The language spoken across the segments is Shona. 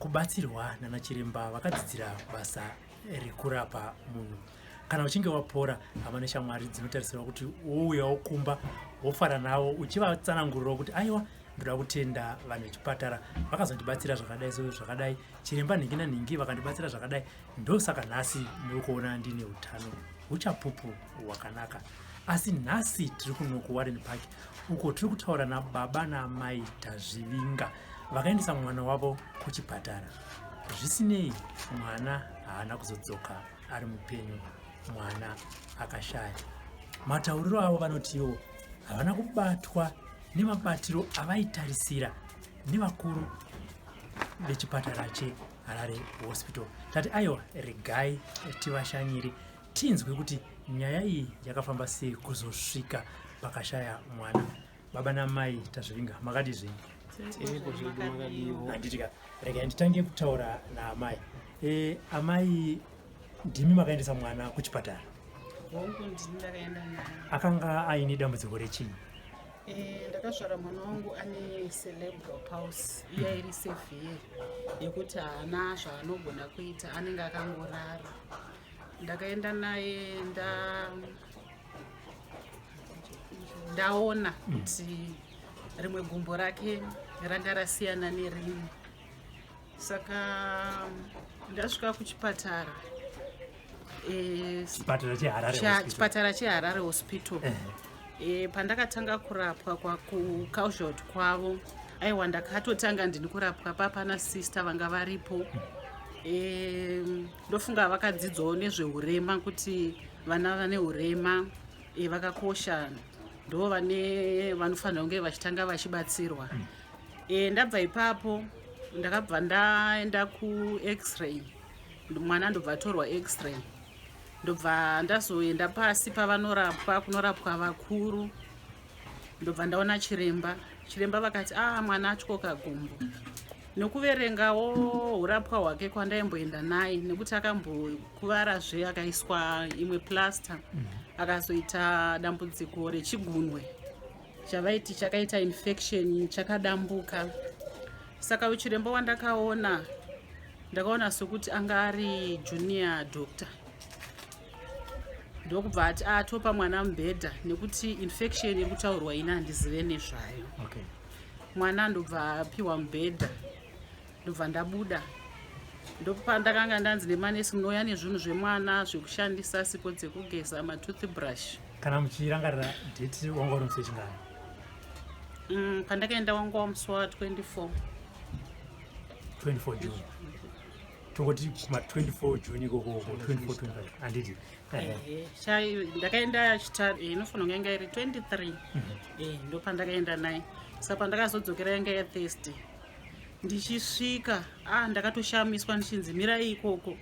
Kubatsirwa nanachiremba vakadzidzira basa rekurapa munhu. Kana uchinge wapora, hama neshamwari dzinotarisirwa kuti wouyawo kumba wofara navo uchivatsanangurirawo kuti aiwa, ndoda kutenda vanhu vechipatara vakazondibatsira zvakadai, so zvakadai, chiremba nhingi nanhingi vakandibatsira zvakadai, ndosaka nhasi muri kuona ndine utano, uchapupu hwakanaka. Asi nhasi tiri kuno kuWarren Park, uko tiri kutaura nababa naamai Tazvivinga vakaendesa mwana wavo kuchipatara. Zvisinei, mwana haana kuzodzoka ari mupenyu, mwana akashaya. Matauriro avo, vanotiwo havana kubatwa nemabatiro avaitarisira nevakuru vechipatara cheHarare Hospital. Tati aiwa, regai tivashanyire tinzwe kuti nyaya iyi yakafamba sei kuzosvika pakashaya mwana. Baba namai Tazvivinga, makadi zvenyu? Tiripo zvedu, makadiwo? Handitika. Regai nditange kutaura naamai. Amai, ndimi makaendesa mwana kuchipatara? Hongu, ndini ndakaenda naye. Akanga aine dambudziko rechii? Ndakazvara mwana wangu ane cerebral palsy, iya iri severe yekuti haana zvaanogona kuita, anenge akangorara. Ndakaenda naye ndaona kuti rimwe gumbo rake ranga rasiyana nerimwe. Saka ndasvika kuchipatara Chipatara cheHarare Hospital. Chipatara cheHarare Hospital. Pandakatanga kurapwa kucasualty kwavo, aiwa, ndakatotanga ndini kurapwa papana sister vanga varipo. Ndofunga vakadzidzawo nezveurema, kuti vana vane urema vakakosha, ndo vane vanofanira kunge vachitanga vachibatsirwa. Ndabva ipapo ndakabva ndaenda kuX-ray, mwana ndobva atorwa X-ray, ndobva ndazoenda pasi pavanorapwa, kunorapwa vakuru, ndobva ndaona chiremba. Chiremba vakati, "A ah, mwana atyoka gumbo." Nekuverengawo urapwa hwake kwandaimboenda naye, nekuti akambokuvarazve akaiswa imwe plaster, akazoita dambudziko rechigunwe chavaiti chakaita infection, chakadambuka. Saka chiremba wandakaona, ndakaona sokuti anga ari junior doctor, ndokubva ati atopa mwana mubhedha nekuti infection iri kutaurwa ini handizive nezvayo. Mwana ndobva apiwa mubhedha, ndobva ndabuda. Ndopandakanga ndanzi nemanesi, "Munouya nezvinhu zvemwana zvekushandisa, sipo dzekugeza, matoothbrush." Kana muchirangarira date, wanga uri musi wechingani? Pandakaenda wanga wamusi wa24. 24 June, tongoti kuma 24 June ikoko, 24, 25, handiti? Ndakaenda inofanira kunge yanga iri 23. Ndopandakaenda naye. Saka pandakazodzokera yanga yaThursday. Ndichisvika, ah, ndakatoshamiswa ndichinzi, "Mirai ikoko,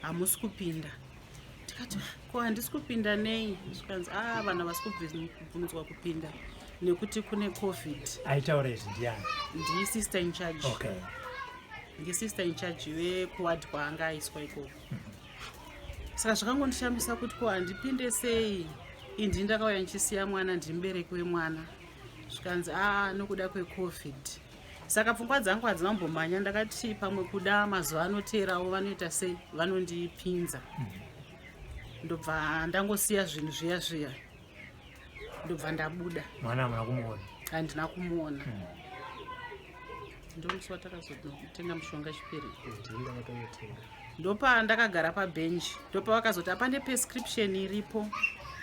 hamusi kupinda." Ndikati, "Ko handisi kupinda nei?" Zvikanzi, "A ah, vanhu havasi kubvumidzwa kupinda nekuti kune COVID." Aitaura izvi ndiani? Ndisister in charge. Ndisister in charge vekuward kwaanga aiswa ikoko. Saka zvakangondishamisa kuti ko handipinde sei, indi ndakauya ndichisiya mwana, ndiri mubereki wemwana. Zvikanzi, "A ah, nokuda kweCOVID." Saka pfungwa dzangu hadzina kumbomhanya, ndakati pamwe kuda mazuva anoteerawo vanoita sei, vanondipinza. Ndobva ndangosiya zvinhu zviya zviya, ndobva ndabuda. Mwana hamuna kumuona? Handina kumuona. Ndomusi watakazotenga mushonga chipiri. Ndakatonotenga. Ndopa ndakagara pabhenji, ndopa vakazoti hapane prescription iripo,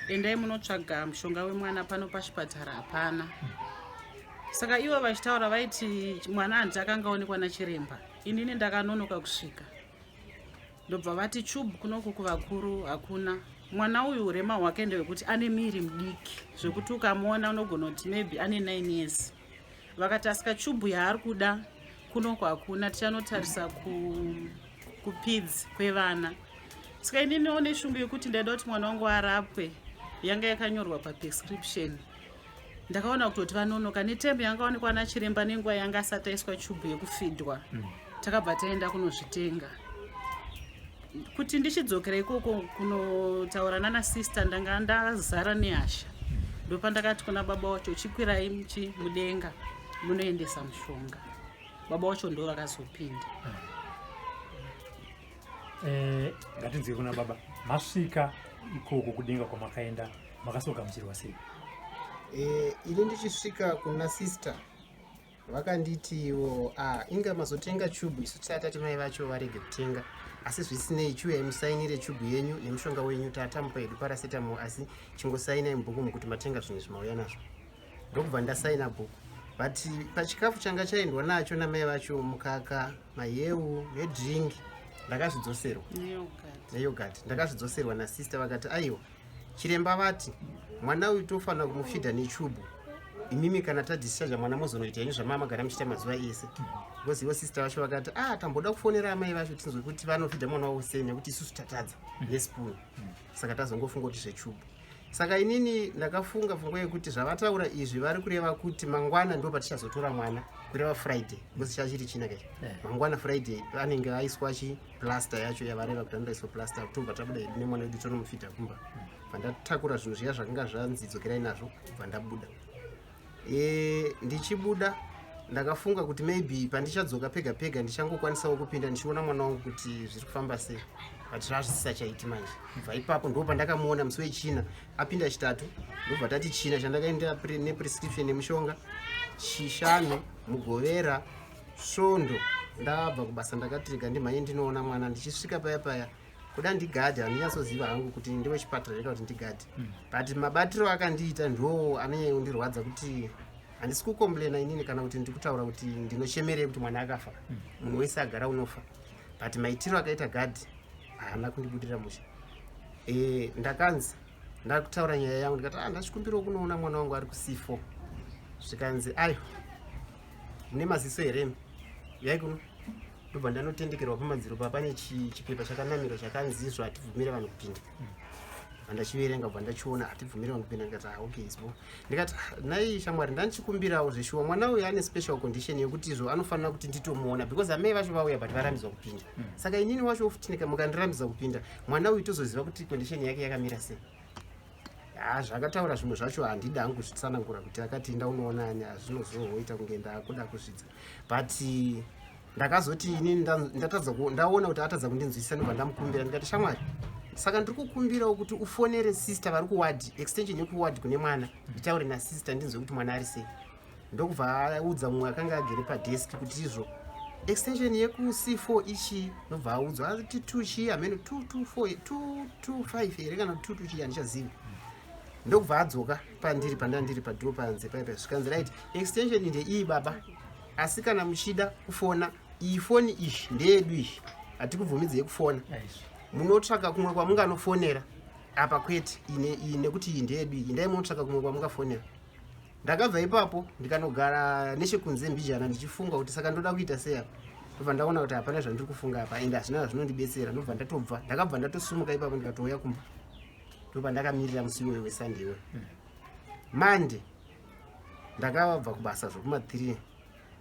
endai munotsvaga mushonga wemwana pano pachipatara hapana. Saka ivo vachitaura vaiti mwana handi akanga aonekwa nachiremba, inini ndakanonoka kusvika. Ndobva vati tube kunoku kuvakuru hakuna. Mwana uyu urema hwake ndehwekuti ane miri mudiki zvekuti ukamuona unogona kuti maybe ane 9 years. Vakati asika chubhu yaari kuda kunoku hakuna, tichanotarisa kupaeds kwevana. Saka ininiwo neshungu yekuti ndaida kuti mwana wangu arapwe, yanga yakanyorwa paprescription, ndakaona kutoti vanonoka netembe yanga wanikwa nachiremba nenguva yanga asati aiswa chubhu yekufidwa. Takabva taenda kunozvitenga. Kuti ndichidzokera ikoko kunotaura nana sister, ndanga ndazara nehasha. Ndopandakati kuna baba wacho, "Chikwirai muchi mudenga munoendesa mushonga." Baba wacho ndo vakazopinda. Ngatinzwe kuna baba. Masvika ikoko kudenga kwamakaenda, makasogamuchirwa sei? Ini ndichisvika kuna sister, vakanditiwo, "Ah, inga mazotenga chubhu. Isu tisati tati mai vacho varege kutenga, asi zvisinei, chiuyai musainire chubhu yenyu nemushonga wenyu. Tatamupa hedu paracetamol, asi chingosainai mubhuku mukuti matenga zvinhu zvimauya nazvo." Ndokubva ndasaina bhuku, but pachikafu changa chaendwa nacho namai vacho, mukaka, maheu nedrink, ndakazvidzoserwa. Neyoghurt. Neyoghurt. Ndakazvidzoserwa nasister. Vakati, "Aiwa, chiremba vati mwana uyu tofanira kumufidha nechubhu. Imimi kana tadischarge mwana, mozonoita henyu zvamamagara muchiita mazuva ese." Because ivo sister vacho vakati, "Ah, tamboda kufonera amai vacho tinzwe kuti vanofidha mwana wavo sei, nekuti isusu tatadza nespoon, saka tazongofunga kuti zvechubhu." Saka inini ndakafunga pfungwa yekuti zvavataura izvi vari kureva kuti mangwana ndo patichazotora mwana, kureva Friday, because chachiri China kachi. Mangwana Friday anenge aiswa chiplaster yacho yavareva kuti anodaiswa plaster, tobva tabuda hedu nemwana wedu, tonomufidha kumba. Bva ndatakura zvinhu zviya zvakanga zvanzi dzokerai nazvo, bva ndabuda. Ndichibuda ndakafunga kuti maybe pandichadzoka pega pega ndichangokwanisawo kupinda ndichiona mwana wangu kuti zviri kufamba sei, but zvazvisisachaiti manje. Bva ipapo ndo pandakamuona musi weChina. Apinda Chitatu, ndobva tati China chandakaenda neprescription nemushonga, Chishanu, Mugovera, Svondo ndabva kubasa, ndakati rega ndimhanye ndinoona mwana. Ndichisvika paya paya, kuda ndigadhi, handinyatsoziva hangu kuti ndewechipatara reka kuti ndigadhi, but mabatiro akandiita ndo anonyanya kundirwadza, kuti handisi kucomplaina inini kana kuti ndiri kutaura kuti ndinochemerei kuti mwana akafa. Munhu wese agara unofa, but maitiro akaita gadhi haana kundibudira mushe. Ndakanzi ndakutaura nyaya yangu, ndikati, "Ah, ndachikumbirawo kunoona mwana wangu ari kuC4." Zvikanzi, "Ayo, mune maziso here imi? Uyai kuno." Ndobva ndanotendekerwa pamadziro pa pane chipepa chakanamirwa chakanzi izvo hatibvumire vanhu kupinda. Bva ndachiverenga, bva ndachiona, hatibvumire vanhu kupinda. Ndikati, "Ah, okay, isbo." Ndikati, "Ah, nai shamwari, ndandichikumbirawo zveshuwa, mwana uyu ane special condition yekuti izvo anofanira kuti nditomuona, because amai vacho vauya but varambidzwa kupinda. Saka inini wacho futi mukandirambidza kupinda, mwana uyu tozoziva kuti condition yake yakamira sei?" Ha, zvakataura zvimwe zvacho handidi hangu kuzvitsanangura kuti akati enda unoona ani, hazvinozoita kunge ndakuda kuzvidza, but ndakazoti inini ndatadza ndaona kuti atadza kundinzwisisa. Ndobva ndamukumbira, ndikati, "Shamwari, saka ndiri kukumbirawo kuti ufonere sister vari kuward, extension yekuward kune mwana, nditaure nasister ndinzwe kuti mwana ari sei." Ndokubva audza mumwe akanga agere padesk kuti izvo extension yekuC4 ichi. Ndobva audzwa, ati 2 chii, hamene 224, 225 here kana 22 chii, handichazivi. Ndokubva adzoka pandiri, pandandiri padoor panze paipa. Zvikanzi, "Right, extension ndeiyi baba, asi kana muchida kufona, iyi foni iyi ndeyedu, iyi hatikubvumidzei kufona. Munotsvaka kumwe kwamunganofonera, apa kwete. Ine iyi, nekuti iyi ndeyedu iyi, ndai munotsvaka kumwe kwamungafonera." Ndakabva ipapo ndikanogara nechekunze mbijana, ndichifunga kuti saka ndoda kuita sei apa. Ndobva ndaona kuti hapana zvandiri kufunga apa, ende hazvina zvazvinondibetsera. Ndobva ndatobva, ndakabva ndatosumuka ipapo, ndikatouya kumba. Ndobva ndakamirira musi iwoyo weSunday iwoyo. Monday ndakabva kubasa zvokuma3,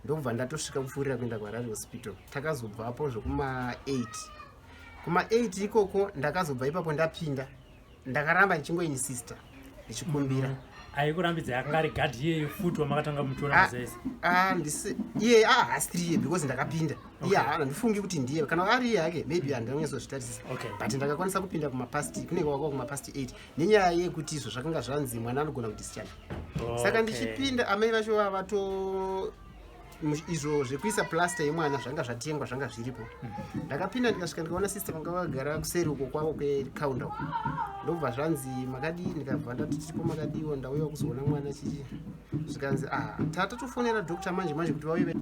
ndokubva ndatosvika kupfuurira kuenda kuHarare Hospital. Takazobvapo zvokuma8, kuma8 ikoko. Ndakazobva ipapo ndapinda, ndakaramba ndichingoinsista, ndichikumbira. Aikurambidza akanga ari gadhi iyeyo futi wamakatanga muchiona Ah, mazaisi? Ah, ndisi iye, ah, haasiri iye, because ndakapinda iye. Handifungi kuti ndiye. Kana ari iye hake, maybe handinonyatsozvitarisisa. But ndakakwanisa kupinda kumapast, kunenge wakava kumapast 8, nenyaya yekuti izvo zvakanga zvanzi mwana anogona kudischarge. Saka ndichipinda, amai vacho vavato izvo zvekuisa plaster yemwana zvanga zvatengwa, zvanga zviripo. Ndakapinda, ndikasvika, ndikaona sister vanga vagara kuseri uko kwavo kwekaunda uko. Ndobva zvanzi, "Makadii?" Ndikabva ndati, "Tiripo, makadiwo? Ndauya kuzoona mwana chichi." Zvikanzi, "Ah, tatotofonera doctor manje manje kuti vauye."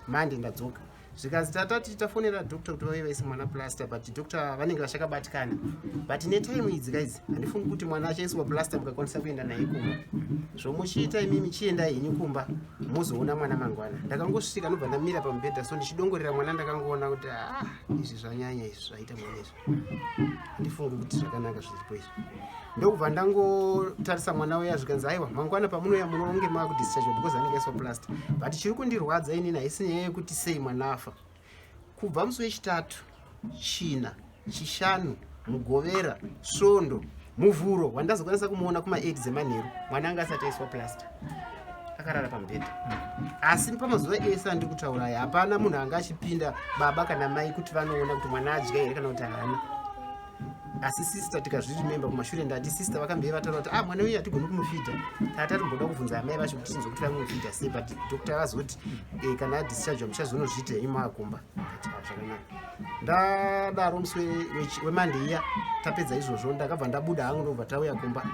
Mande ndadzoka, zvikanzi, "Tatati tafonera doctor kuti vauye vaise mwana plaster, but doctor vanenge vachakabatikana, but netime idzi guys, handifungi kuti mwana achaiswa plaster mukakwanisa kuenda naye kumba. Zvomuchiita imimi, chiendai henyu kumba, mozoona mwana mangwana." Ndakangosvika, ndobva ndamira pamubhedha so, ndichidongorera mwana. Ndakangoona kuti, ah, izvi zvanyanya, izvi zvaita mwana izvi, handifungi kuti zvakanaka zviripo izvi. Ndokubva ndangotarisa mwana uya. Zvikanzi, "Aiwa, mangwana pamunouya munonge makudischarge, because anenge aiswa plaster." But chiri kundirwadza inini haisi nyaya yekuti sei mwana afa. Kubva musi weChitatu, China, Chishanu, Mugovera, Svondo, Muvhuro wandazokwanisa kumuona kuma8 dzemanheru, mwana anga asati aiswa plaster. Akarara pamubhedha. Asi pamazuva ese andiri kutaura aya hapana munhu anga achipinda, baba kana mai, kuti vanoona kuti mwana adya here kana kuti haana. Asi sister, tikazvirimemba kumashure, ndati sister vakambei vataura kuti, "Ah, mwana uyu hatigoni kumufidha." Tata tatomboda kubvunza amai vacho kuti tinzwe kuti vamufidha sei, but doctor vazoti, "Kana adischargewa muchazonozviita henyu maakumba." Ndati, "Ah, zvakanaka." Ndadaro, musi weMonday iya tapedza izvozvo, ndakabva ndabuda hangu, ndobva tauya kumba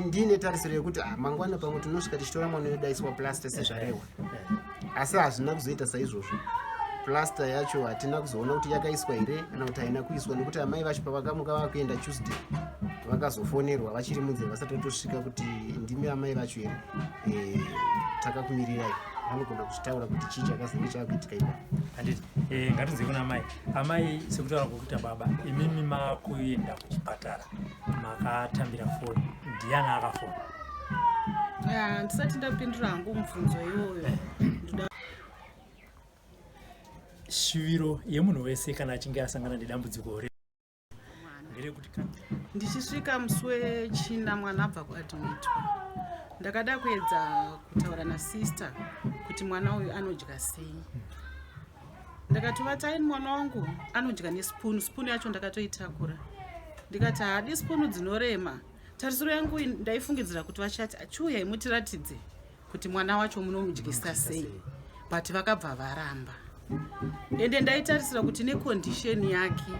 ndine tarisiro yekuti, ah, mangwana pamwe tinosvika tichitora mwana wedu aiswa plaster sezvarehwa. Asi hazvina kuzoita saizvozvo. Plaster yacho hatina kuzoona kuti yakaiswa here kana kuti haina kuiswa, nekuti amai vacho pavakamuka vakuenda Tuesday, vakazofonerwa vachiri munzira vasati vatosvika kuti, "Ndimi amai vacho here? Takakumirirai." Vanogona kuchitaura kuti chii chakazenge chakuitika ipapo. Handiti ngatinzwe kuna amai. Amai, sekutaura kwokuita baba, imimi makuenda kuchipatara, makatambira foni, ndiani akafona? Ah, ndisati ndapindura hangu mubvunzo iwoyo, ndoda Shuviro yemunhu wese kana achinge asangana nedambudziko nderekuti Ndichisvika musi weChina, mwana abva kuadmitwa, ndakada kuedza kutaura nasister kuti mwana uyu anodya sei. Ndakati, "Vataini, mwana wangu anodya nesipunu." Sipunu yacho ndakatoitakura, ndikati, "Haadi sipunu dzinorema." Tarisiro yangu ndaifungidzira kuti vachati, "Achiuyai mutiratidze kuti mwana wacho munomudyisa sei," but vakabva varamba. Ende ndaitarisira kuti necondition yake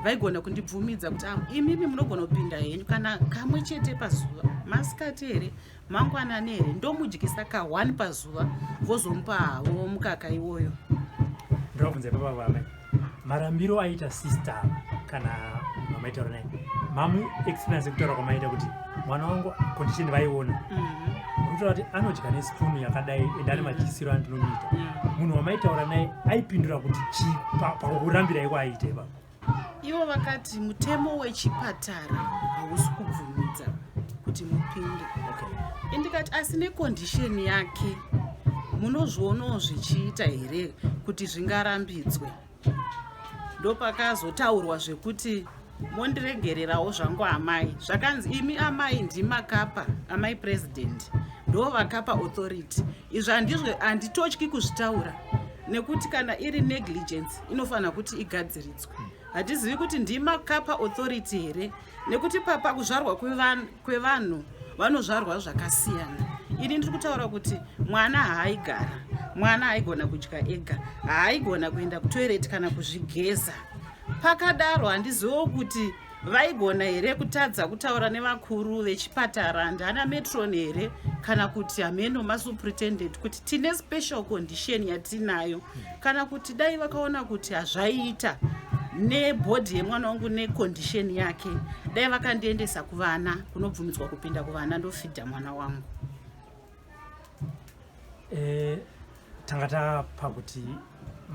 vaigona kundibvumidza kuti, "Ah, imimi munogona kupinda henyu kana kamwe chete pazuva, masikati here, mangwanani here, ndomudyisa ka1 pazuva," vozomupa havo mukaka iwoyo. Ndinobvunza ipapa vamai, marambiro aita sister kana mamaitaura naye, mamu experience yekutaura kwamaita kuti mwana wangu condition vaiona, muri kutaura kuti anodya nesipunu yakadai ende ane madyisiro andinomuita, munhu wamaitaura naye aipindura kuti chii pakukurambira iko aiita ipapo? Ivo vakati mutemo wechipatara hausi kubvumidza kuti mupinde. Indikati, "Asi necondition yake munozvionawo zvichiita here kuti zvingarambidzwe?" Ndopakazotaurwa zvekuti, "Mondiregererawo zvangu amai." Zvakanzi, "Imi amai ndimakapa, amai president ndo vakapa authority izvi." Handizvo, handitotyi kuzvitaura nekuti kana iri negligence inofanira kuti igadziridzwe. Hatizivi kuti ndimakapa authority here, nekuti pakuzvarwa kwevanhu vanozvarwa zvakasiyana. Ini ndiri kutaura kuti mwana haaigara, mwana haigona kudya ega, haaigona kuenda kutoilet kana kuzvigeza. Pakadaro handiziviwo kuti vaigona here kutadza kutaura nevakuru vechipatara, ndana matron here kana kuti hameno masuperintendent, kuti tine special condition yatinayo, kana kuti dai vakaona kuti hazvaiita nebody yemwana wangu necondition yake, dai vakandiendesa kuvana, kunobvumidzwa kupinda kuvana, ndofidha mwana wangu. Tanga tapa kuti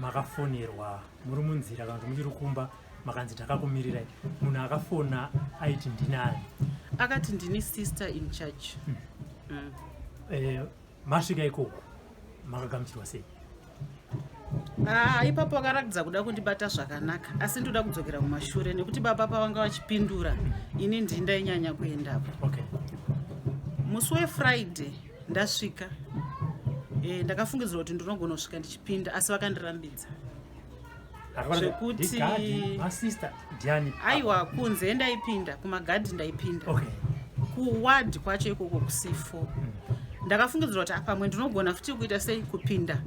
makafonerwa muri munzira kana kuti muchiri kumba, makanzi takakumirirai. Munhu akafona aiti ndinani? Akati, "Ndini sister in charge." Masvika ikoko makagamuchirwa sei? Ah, ipapo vakaratidza kuda kundibata zvakanaka, asi ndoda kudzokera kumashure nekuti baba pavanga vachipindura, ini ndini ndainyanya kuendapo. Musi weFriday ndasvika, ndakafungidzira kuti ndinogona kusvika ndichipinda, asi vakandirambidza. Masista ndiani? Aiwa, kunze ndaipinda, kumagadhi ndaipinda. Kuward kwacho ikoko kuC4 ndakafungidzira kuti pamwe ndinogona futi kuita sei kupinda,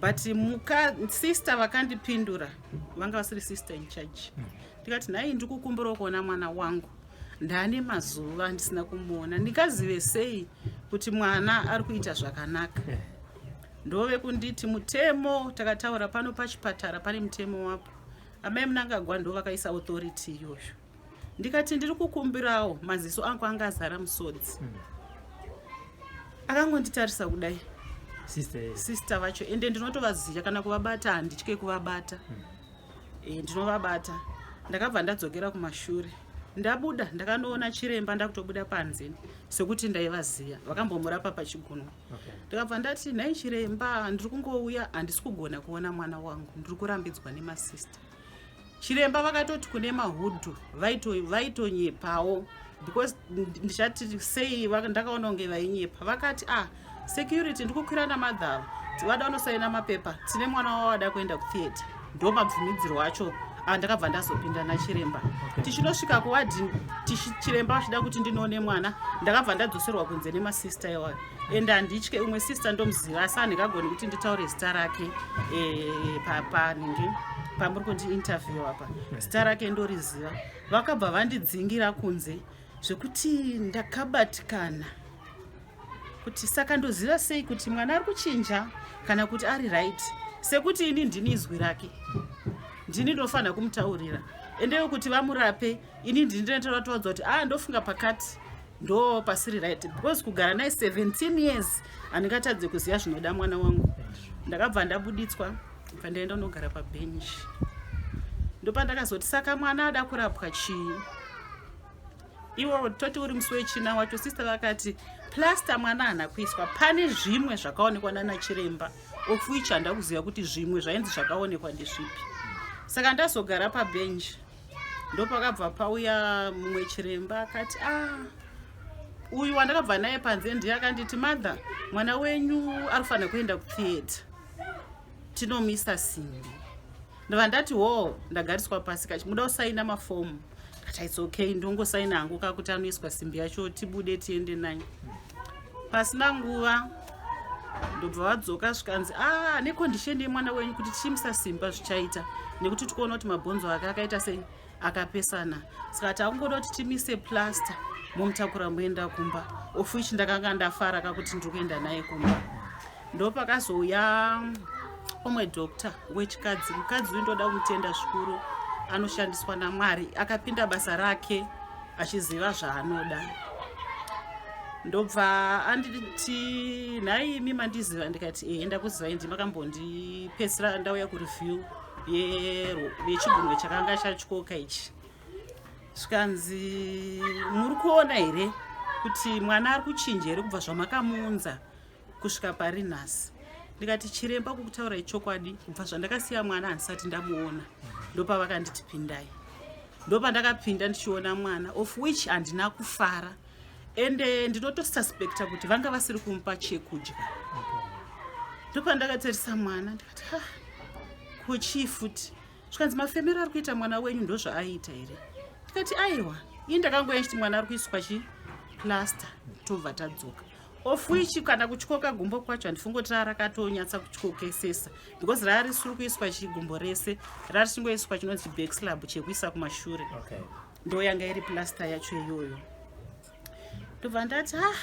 but muka sister vakandipindura vanga vasiri sister in charge. Ndikati, "Nhai, ndiri kukumbirawo kuona mwana wangu, ndane mazuva ndisina kumuona, ndingazive sei kuti mwana ari kuita zvakanaka?" Ndove kunditi, "Mutemo takataura pano pachipatara, pane mutemo wapo, amai Munangagwa ndo vakaisa authority iyoyo." Ndikati, "Ndiri kukumbirawo." Maziso angu anga azara musodzi. Akangonditarisa kudai. Sister. Sister vacho, ende ndinotovaziva, kana kuvabata handitye kuvabata. Ndinovabata. Ndakabva ndadzokera kumashure, ndabuda ndakanoona chiremba, ndakutobuda panze sekuti ndaivaziva, vakambomurapa pachigunwe. Ndikabva ndati, "Nhai chiremba, ndiri kungouya, handisi kugona kuona mwana wangu, ndiri kurambidzwa nemasista." Chiremba vakatoti kune mahudhu vaitonyepawo, because ndichati sei ndakaona kunge vainyepa. Vakati, "Ah, Security ndikukwira namadha ava vada unosaina mapepa, tine mwana wavo vada kuenda kutheatre. Ndo mabvumidzirwo acho andakabva ndazopinda nachiremba. Tichinosvika kuwadhi, chiremba vachida kuti ndinoone mwana, ndakabva ndadzoserwa kunze nemasista iwayo. Ende handitye, umwe sista ndomuziva, asi handingagoni kuti nditaure zita rake panhingi pamuri kundiinterview apa. Zita rake ndoriziva. Vakabva vandidzingira kunze zvekuti ndakabatikana kuti saka ndoziva sei kuti mwana ari kuchinja kana kuti ari right, sekuti ini ndini izwi rake, ndini ndofanira kumutaurira. Endewo kuti vamurape, ini ndini ndinotoratodza kuti a ndofunga pakati ndo pasiri right, because kugara naye 17 years handingatadze kuziva zvinoda mwana wangu. Ndakabva ndabuditswa, bva ndaenda unogara pabhenji. Ndopandakazoti saka mwana ada kurapwa chii? Iwo toti uri musi wechina wacho, sister vakati plaster mwana haana kuiswa, pane zvimwe zvakaonekwa nana chiremba, of which handa kuziva kuti zvimwe zvainzi zvakaonekwa ndezvipi. Saka ndazogara pabhenji, ndopakabva pauya mumwe chiremba akati, a ah, uyu wandakabva naye panze ndiye akanditi, "Mother, mwana wenyu ari kufanira kuenda kutheatre, tinomisa simbi." Ndobva ndati ho, ndagariswa pasi kachi muda kusaina mafomu. Kati it's okay, ndongosaina hangu kakuti anoiswa simbi yacho, tibude tiende naye. Pasina nguva ndobva vadzoka, zvikanzi, a ah, necondition yemwana wenyu, kuti tichimisa simba zvichaita nekuti tikuona kuti mabhonzo ake akaita sei, akapesana, saka takungoda kuti timise plaster, momutakura muenda kumba. Of which ndakanga ndafara kakuti ndiri kuenda naye kumba. Ndopakazouya umwe doctor wechikadzi. Mukadzi uyu ndoda kumutenda zvikuru, anoshandiswa naMwari, akapinda basa rake achiziva zvaanoda. Ndobva anditi, "Nhai imi, mandiziva?" Ndikati, "Ehe, ndakuzivai, ndimakambondipedzisira ndauya kureview yechigunwe chakanga chatyoka ichi." Zvikanzi, "Muri kuona here kuti mwana ari kuchinja here kubva zvamakamuunza kusvika pari nhasi?" Ndikati, "Chiremba, kukutaurai chokwadi, kubva zvandakasiya mwana handisati ndamuona." Ndopavakanditi, "Pindai." Ndopandakapinda ndichiona mwana, of which handina kufara, ende ndinotosuspecta kuti vanga vasiri kumupa chekudya. Ndopandakatarisa mwana ndikati, "Ha, kuchii futi?" Zvikanzi, "Mafemero ari kuita mwana wenyu ndozvaaiita here?" Ndikati, "Aiwa, ii ndakangoya chiti mwana ari kuiswa chi plaster, tobva tadzoka." Of which kana kutyoka gumbo kwacho handifungoti raa rakatonyatsa kutyokesesa, because raa risiri kuiswa chigumbo rese, raa richingoiswa chinonzi back slab chekuisa kumashure. Ndo yanga iri plaster yacho iyoyo. Ndobva ndati, "Ah,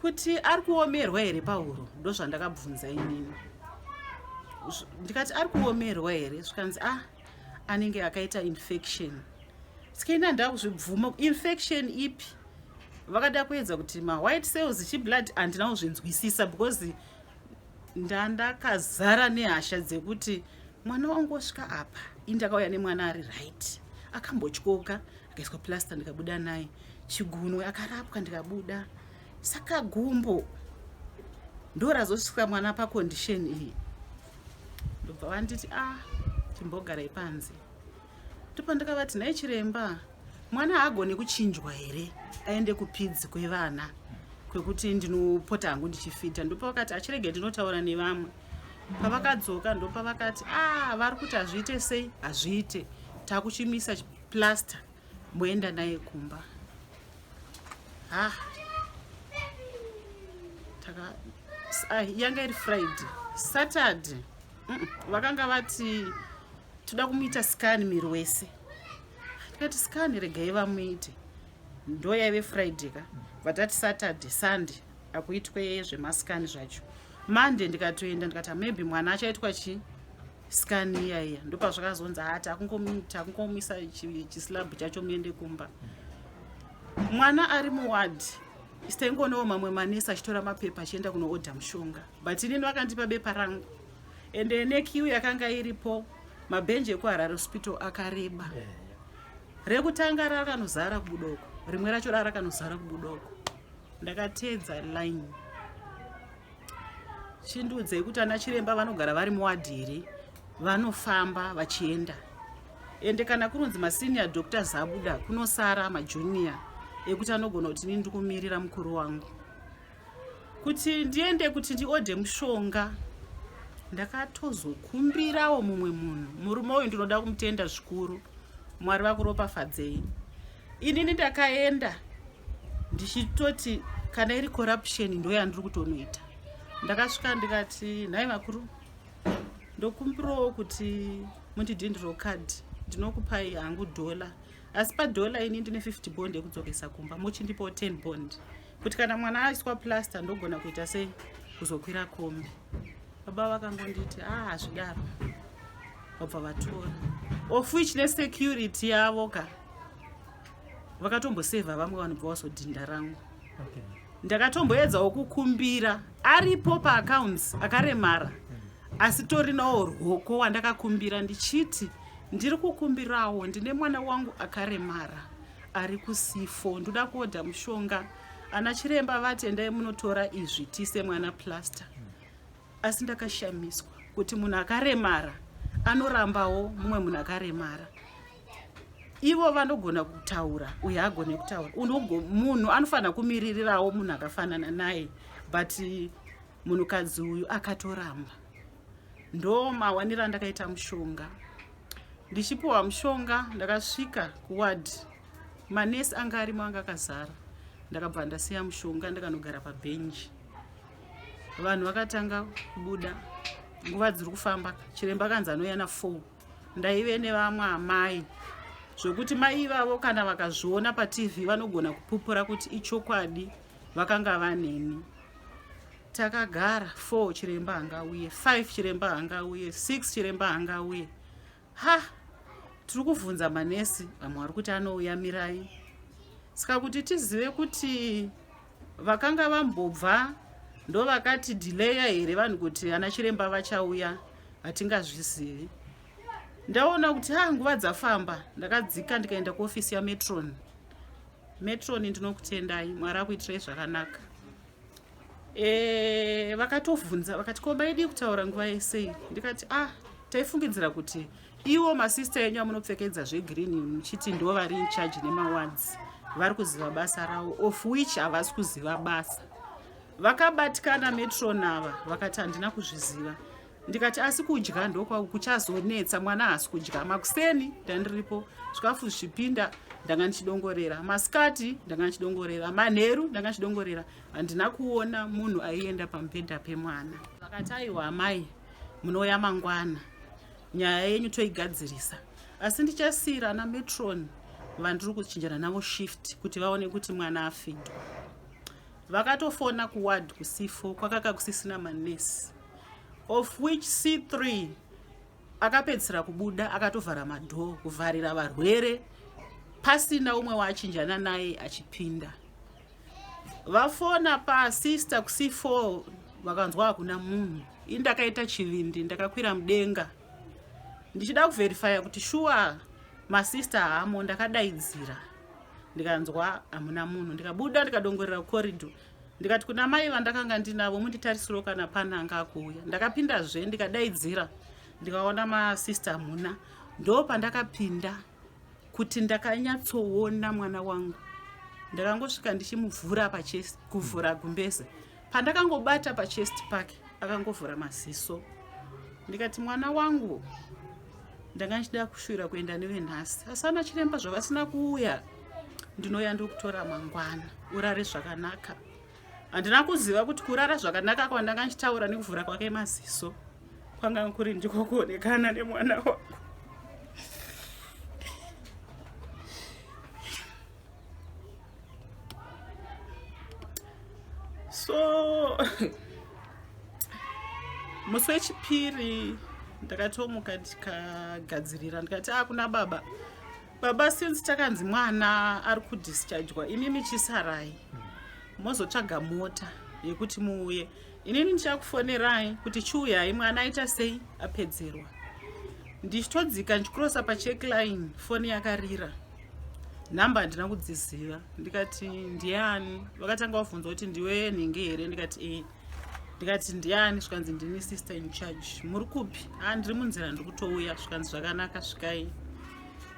kuti ari kuomerwa here pahuro?" Ndo zvandakabvunza inini, ndikati, "Ari kuomerwa here?" Zvikanzi, "Ah, anenge akaita infection." Sikaina ndakuzvibvuma, infection ipi? Vakada kuedza kuti mawhite cells, chiblood, handina kuzvinzwisisa because ndandakazara nehasha dzekuti mwana wangu osvika apa, indakauya nemwana ari right, akambotyoka akaiswa plaster ndikabuda naye, chigunwe akarapwa ndikabuda, saka gumbo ndo razosvika mwana pacondition iyi. Ndobva vanditi, "A ah, chimbogarai panze." Ndopandakavati, "Nhai chiremba, mwana haagoni kuchinjwa here aende kupaeds kwevana kwekuti ndinopota hangu ndichifita?" Ndopavakati, "Achirege, ndinotaura nevamwe." Pavakadzoka ndopavakati, "A ah, vari kuti hazviite sei, hazviite, takuchimisa plaster, moenda naye kumba." Ha, taka yanga iri Friday. Saturday vakanga vati toda kumuita scan miri wese. Tikati scan regai vamuite. Ndo yaive Friday ka. Vatati Saturday, Sunday akuitwe zvemascan zvacho. Monday ndikatoenda, ndikati maybe mwana achaitwa chi scan iya iya. Ndopazvakazonzi, ha, takungomisa chislab chacho, muende kumba. Mwana ari muwadhi, taingonewo mamwe manesi achitora mapepa achienda kunoodha mushonga, but inini vakandipa bepa rangu. Ende nequeue yakanga iripo, mabhenji ekuHarare Hospital akareba. Rekutanga rakanozara kubudoko, rimwe racho rarakanozara kubudoko. Ndakateedza line. Chindiudzei kuti ana chiremba vanogara vari muwadhi here? Vanofamba vachienda. Ende kana kunonzi masenior doctors abuda, kunosara majunior ekuti anogona kuti, "Ini ndikumirira mukuru wangu." Kuti ndiende kuti ndiodhe mushonga, ndakatozokumbirawo mumwe munhu. Murume uyu ndinoda kumutenda zvikuru, Mwari vakuropafadzei. Inini ndakaenda ndichitoti kana iri corruption ndoyandiri kutonoita. Ndakasvika ndikati, nhai vakuru, ndokumbirawo kuti mundidhindiro card, ndinokupai hangu dhola, asi padhola ini ndine 50 bond yekudzokesa kumba, muchindipawo 10 bond kuti kana mwana aiswa plaster ndogona kuita sei kuzokwira kombi. Baba vakangonditi, ah, hazvidaro, vabva vatora, of which nesecurity yavo ka vakatombosevha vamwe vanhu bva vazodhinda rangu. Ndakatomboedzawo kukumbira aripo paaccounts akaremara, asi torinawo rwoko wandakakumbira ndichiti ndiri kukumbirawo, ndine mwana wangu akaremara ari kuC4, ndoda kuodha mushonga, ana chiremba vati endai munotora izvi tiise mwana plaster. Asi ndakashamiswa kuti munhu akaremara anorambawo mumwe munhu akaremara. Ivo vanogona kutaura, uyo haagone kutaura. Munhu anofanira kumiririrawo munhu akafanana naye, but munhukadzi uyu akatoramba. Ndo mawaniro andakaita mushonga. Ndichipiwa mushonga, ndakasvika kuward, manesi anga arimo, anga akazara. Ndakabva ndasiya mushonga, ndikanogara pabhenji. Vanhu vakatanga kubuda, nguva dziri kufamba, chiremba kanzi anouya na4. Ndaive nevamwe amai, zvokuti mai ivavo kana vakazviona paTV vanogona kupupura kuti ichokwadi, vakanga vaneni. Takagara 4, chiremba hangauye, 5, chiremba hangauye, 6, chiremba hangauye. Ha, tiri kuvhunza manesi, vamwe vari kuti anouya, mirai. Saka kuti tizive kuti vakanga vambobva ndo vakati dhileya here vanhu kuti ana chiremba vachauya, hatingazvizivi. Ndaona kuti ha, nguva dzafamba, ndakadzika ndikaenda kuofisi yametron. Metron, ndinokutendai, Mwari akuitirai zvakanaka. Vakatovhunza vakati, ko maidii kutaura nguva yesei? Ndikati, ah, taifungidzira kuti iwo masista enyu amunopfekedza zvegreen muchiti ndo vari in charge nemawards vari kuziva basa ravo, of which havasi kuziva basa. Vakabatikana metron ava, vakati handina kuzviziva. Ndikati asi kudya ndokwa kuchazonetsa, mwana haasi kudya. Makuseni ndandiripo, zvikafu zvichipinda ndanga ndichidongorera, masikati ndanga ndichidongorera, manheru ndanga ndichidongorera, handina kuona munhu aienda pamubhedha pemwana. Vakati, aiwa amai, munouya mangwana, nyaya yenyu toigadzirisa, asi ndichasiyira ana metron vandiri kuchinjana navo shift kuti vaone kuti mwana afidwa. Vakatofona kuward kuC4, kwakaka kusisina manesi, of which C3 akapedzisira kubuda, akatovhara madhoo kuvharira varwere, pasina umwe waachinjana naye achipinda. Vafona pasister kuC4, vakanzwa hakuna munhu. Ini ndakaita chivindi, ndakakwira mudenga ndichida kuverifya kuti shuwa masista haamo. Ndakadaidzira, ndikanzwa hamuna munhu. Ndikabuda, ndikadongorera kucorridor, ndikati kuna mai vandakanga ndinavo, munditarisiro kana pana anga akuuya. Ndakapindazve, ndikadaidzira, ndikaona masista hamuna. Ndo pandakapinda kuti ndakanyatsoona mwana wangu. Ndakangosvika ndichimuvhura pachest, kuvhura gumbeze, pandakangobata pachest pake akangovhura maziso. Ndikati, mwana wangu, ndanga ndichida kushuvira kuenda newe nhasi, asi ana chiremba zvavasina kuuya, ndinouya ndokutora mangwana, urare zvakanaka. Handina kuziva kuti kurara zvakanaka kwandanga ndichitaura nekuvhura kwake maziso kwanga kuri ndiko kuonekana nemwana wangu. So musi wechipiri ndakatomuka, ndikagadzirira, ndikati a kuna baba, baba, since takanzi mwana ari kudischargwa, imimi chisarai mozotsvaga mota yekuti muuye, inini ndichakufonerai kuti chiuyai, mwana aita sei, apedzerwa. Ndichitodzika ndichikrosa pacheck line, foni yakarira, nhamba handina kudziziva. Ndikati, ndiani? Vakatanga vabvunza kuti, ndiwe nhingi here? Ndikati, e. Ndikati, ndiani? Zvikanzi, ndini sister in charge, muri kupi? A, ndiri munzira, ndiri kutouya. Zvikanzi, zvakanaka, svikai.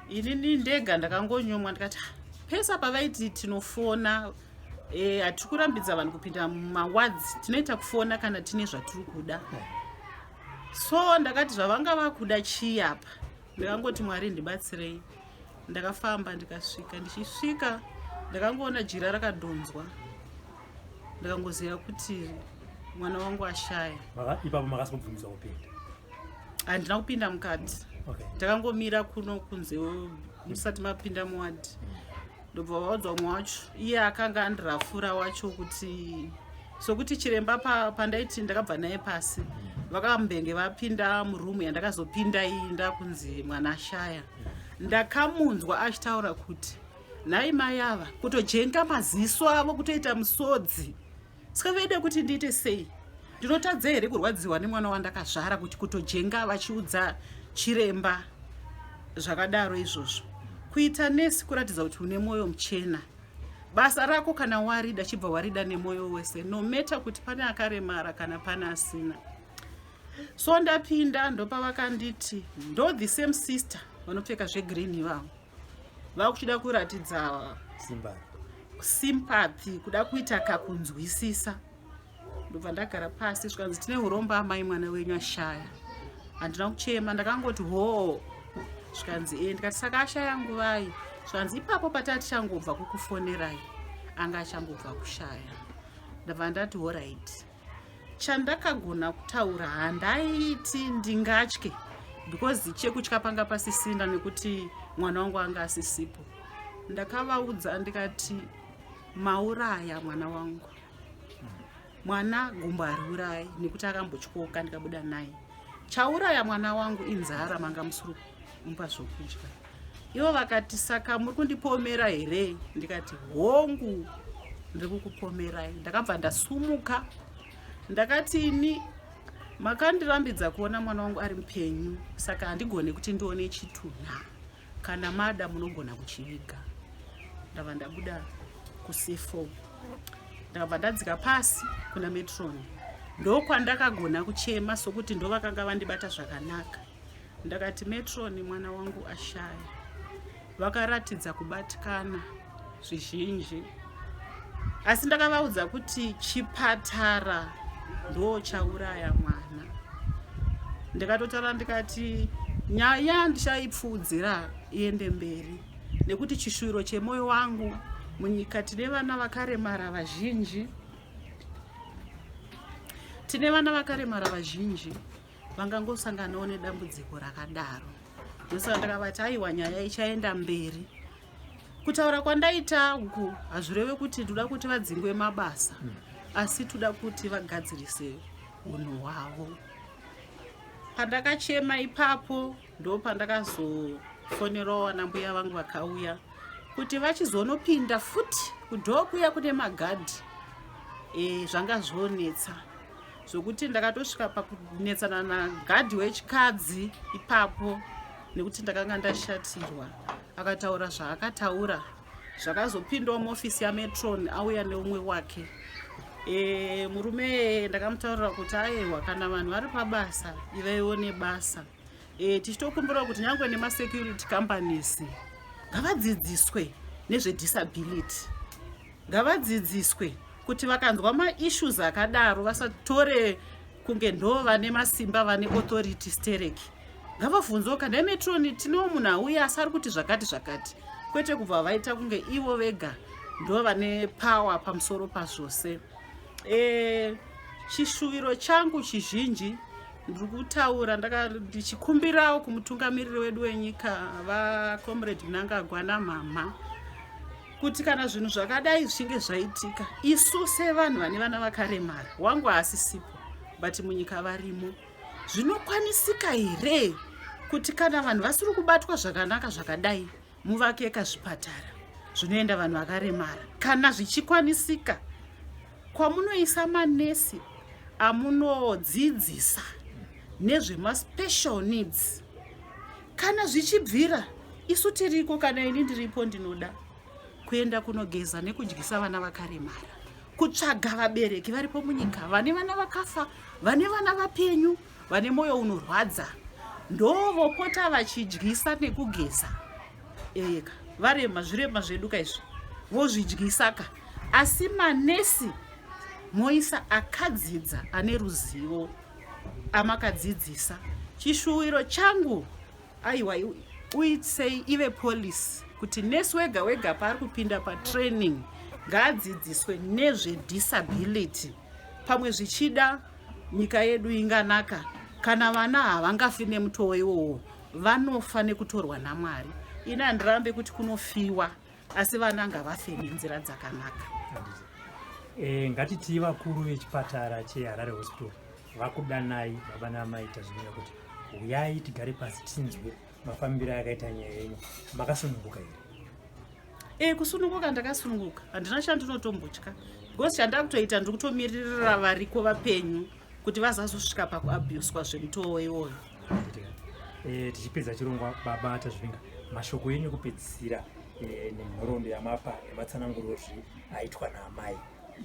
Inini ndega ndakangonyomwa, ndikati, "Ah, pesa pavaiti tinofona." Eh, hatiri kurambidza vanhu kupinda mumawards, tinoita kufona kana tine zvatiri kuda. So ndakati zvavanga vakuda chii apa? Ndakangoti Mwari ndibatsirei. Ndakafamba ndikasvika, ndichisvika ndakangoona jira rakadhonzwa, ndakangoziva kuti mwana wangu ashaya. Ipapo makasingobvumidzwa kupinda? Handina kupinda mukati. Ndakangomira kuno kunze musati mapinda muwadhi. Ndobva vaudza umwe wacho, iye akanga andirafura wacho, kuti sokuti chiremba pandaiti ndakabva naye pasi, vakambenge vapinda murumu yandakazopinda iyi ndakunzi mwana ashaya. Ndakamunzwa achitaura kuti nhai mai ava, kutojenga maziso avo, kutoita musodzi. Saka vaida kuti ndiite sei? Ndinotadza here kurwadziwa nemwana wandakazvara, kuti kutojenga vachiudza chiremba zvakadaro izvozvo? Kuita nesi kuratidza kuti une mwoyo muchena. Basa rako kana warida, chibva warida nemwoyo wese, no matter kuti pane akaremara kana pane asina. So ndapinda, ndopavakanditi ndo the same sister vanopfeka zvegreen ivavo, vakuchida kuratidza sympathy, kuda kuita kakunzwisisa. Ndobva ndagara pasi, zvikanzi tine urombo amai, mwana wenyu ashaya. Handina kuchema, ndakangoti hoo. Zvikanzi e, ndikati saka ashaya nguvai? Zvikanzi ipapo pataa tichangobva kukufonerai, anga achangobva kushaya. Ndabva ndati alright. Chandakagona kutaura, handaiti ndingatye because chekutya panga pasisina nekuti mwana wangu anga asisipo. Ndakavaudza ndikati mauraya mwana wangu. Mwana gumbo hariurai nekuti akambotyoka ndikabuda naye. Chauraya mwana wangu inzara, manga musiri kumupa zvokudya. Ivo vakati saka muri kundipomera here? Ndikati hongu, ndiri kukupomerai. Ndakabva ndasumuka, ndakati ini makandirambidza kuona mwana wangu ari mupenyu, saka handigone kuti ndione chitunha. Kana mada munogona kuchiviga. Ndabva ndabuda kuC4, ndakabva ndadzika pasi kuna matron, ndokwandakagona kuchema sokuti ndovakanga vandibata zvakanaka. Ndakati matron, mwana wangu ashaya. Vakaratidza kubatikana zvizhinji, asi ndakavaudza kuti chipatara ndo chauraya mwana. Ndikatotaura ndikati nyaya ndichaipfuudzira iende mberi nekuti chishuviro chemwoyo wangu, munyika tine vana vakaremara vazhinji, tine vana vakaremara vazhinji vangangosanganawo nedambudziko rakadaro. Ndosaka ndakavati aiwa, nyaya ichaenda mberi. Kutaura kwandaita uku hazvireve kuti ndoda kuti vadzingwe mabasa, asi toda kuti vagadzirise unhu hwavo. Pandakachema ipapo ndo pandakazofonerawo vana mbuya vangu vakauya kuti vachizonopinda futi kudhoo kuya kune magadhi. Zvanga zvonetsa zvokuti ndakatosvika pakunetsana nagadhi wechikadzi ipapo nekuti ndakanga ndashatirwa. Akataura zvaakataura, zvakazopindawo muofisi yamatron auya neumwe wake. Murume ndakamutaurira kuti aiwa, kana vanhu vari pabasa ivaiwo nebasa. Tichitokumbirawo kuti nyange nemasecurity companies ngavadzidziswe nezvedisability, ngavadzidziswe kuti vakanzwa maissues akadaro vasatore kunge ndo vane masimba, vane authority stereki. Ngavabvunzewo kana matron, tinewo munhu auya asi ari kuti zvakati zvakati, kwete kubva vaita kunge ivo vega ndo vane power pamusoro pazvose. Chishuviro changu chizhinji ndiri kutaura ndichikumbirawo kumutungamiriri wedu wenyika, vaComrade Mnangagwa namama, kuti kana zvinhu zvakadai zvichinge zvaitika, isu sevanhu vane vana vakaremara, wangu haasisipo but munyika varimo, zvinokwanisika here kuti kana vanhu vasiri kubatwa zvakanaka zvakadai muvake kazvipatara zvinoenda vanhu vakaremara, kana zvichikwanisika, kwamunoisa manesi amunodzidzisa nezvemaspecial needs? Kana zvichibvira, isu tiriko, kana ini ndiripo, ndinoda kuenda kunogeza nekudyisa vana vakaremara, kutsvaga vabereki varipo munyika vane vana vakafa, vane vana vapenyu, vane mwoyo unorwadza, ndovopota vachidyisa nekugeza. Eka varema, zvirema zvedu kaizvi, vozvidyisa ka. Asi manesi moisa akadzidza ane ruzivo amakadzidzisa. Chishuwiro changu aiwa uitsei ive policy kuti nesi wega wega paari kupinda patraining ngaadzidziswe nezvedisability. Pamwe zvichida nyika yedu inganaka kana vana havangafi nemutoo iwowo, vanofa nekutorwa naMwari. Ini handirambe kuti kunofiwa, asi vana ngavafe nenzira dzakanaka. Ngatitii vakuru vechipatara cheHarare Hospital vakudanai, baba naamai Tazvimira, kuti huyai tigare pasi tinzwe mafambiro akaita nyaya yenyu, makasununguka here? Kusununguka ndakasununguka, handina chandinotombotya because chandakutoita ndiri kutomiririra variko vapenyu kuti vazazosvika pakuabhuswa zvemutoo iwoyo. Tichipedza chirongwa, baba Tazvivinga, mashoko enyu ekupedzisira nenhoroondo yamapa nematsanangurozve aitwa naamai,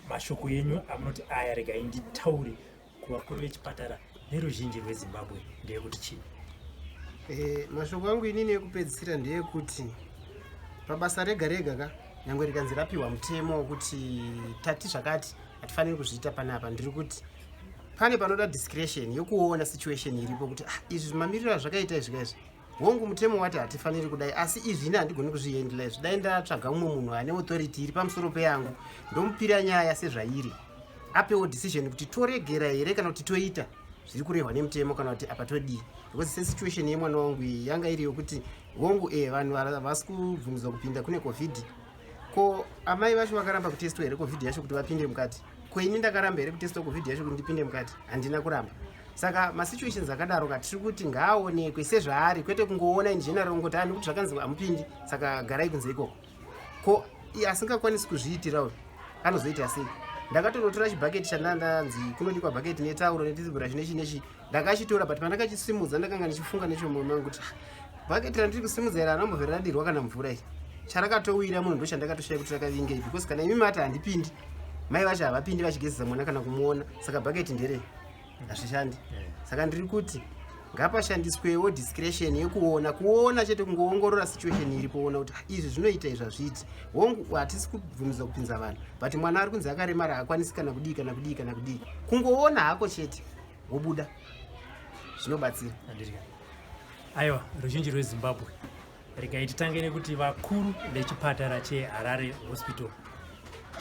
mashoko enyu amunoti aya regai nditaure kuvakuru vechipatara neruzhinji rweZimbabwe ndeyekuti chii? Mashoko angu inini ekupedzisira ndeyekuti pabasa rega rega ka, nyange rikanzi rapiwa mutemo wekuti tati zvakati hatifaniri kuzviita panapa, ndiri kuti pane panoda discretion yekuona situation iripo kuti ah, izvi mamiriro azvakaita izvi kaizvi, hongu mutemo wati hatifaniri kudai, asi izvi ini handigoni kuzvihandla izvi, dai ndatsvaga mumwe munhu ane authority iri pamusoro peyangu, ndomupira nyaya sezvairi, apewo decision kuti toregera here kana kuti toita zviri kurehwa nemutemo kana kuti apa todii. Because sesituation yemwana wangu iyi yanga iri yokuti hongu vanhu havasi kubvumidzwa kupinda, kune COVID. Ko amai vacho vakaramba kutestwa here COVID yacho kuti vapinde mukati? Ko ini ndakaramba here kutestwa COVID yacho kuti ndipinde mukati? Handina kuramba. Saka masituations akadaro ka, tiri kuti ngaaonekwe sezvaari, kwete kungoona in general ngoti ani kuti zvakanzi hamupindi saka garai kunze ikoko. Ko iye asingakwanisi kuzviitira uyu anozoita sei? Ndakatonotora chibhaketi chandandanzi kunodikwa bhaketi netauro netoothbrush nechi nechi, ndakachitora, but pandakachisimudza ndakanga ndichifunga nechomoyo mangu kuti ah, bhaketi randiri kusimudza iri harambobvira radirwa kana mvura iri, charakatowira munhu ndochandakatoshaya kuti rakavingei, because kana imi mati handipindi, mai vacho havapindi vachigezesa mwana kana kumuona, saka bhaketi nderei? Hazvishandi. Saka ndiri kuti ngapashandiswewo discretion yekuona, kuona chete, kungoongorora situation iripo, ona kuti ah, izvi zvinoita, izvi hazviiti. Hongu hatisi kubvumidzwa kupinza vanhu, but mwana ari kunzi akaremara, haakwanisi kana kudii kana kudii kana kudii, kungoona hako chete wobuda zvinobatsira. Handirika. Aiwa, ruzhinji rweZimbabwe, regai titange nekuti vakuru vechipatara cheHarare Hospital,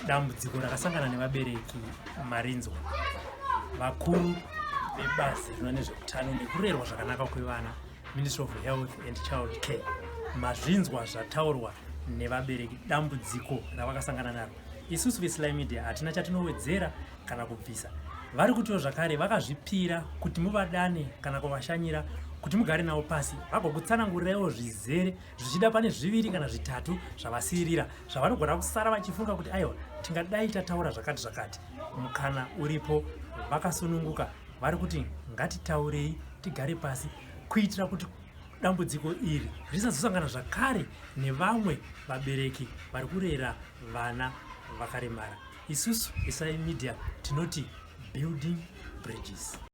dambudziko rakasangana nevabereki marinzwa. Vakuru vebazi rinoona nezveutano nekurerwa zvakanaka kwevana, Ministry of Health and Child Care, mazvinzwa zvataurwa nevabereki, dambudziko ravakasangana naro. Isusu veSly Media hatina chatinowedzera kana kubvisa. Vari kutiwo zvakare vakazvipira kuti muvadane kana kuvashanyira kuti mugare navo pasi vagokutsanangurirewo zvizere, zvichida pane zviviri kana zvitatu zvavasiyirira zvavanogona kusara vachifunga kuti aiwa, tingadai tataura zvakati zvakati. Mukana uripo, vakasununguka, vari kuti ngatitaurei, tigare pasi kuitira kuti dambudziko iri risazosangana zvakare nevamwe vabereki vari kurera vana vakaremara. Isusu iSly Media tinoti building bridges.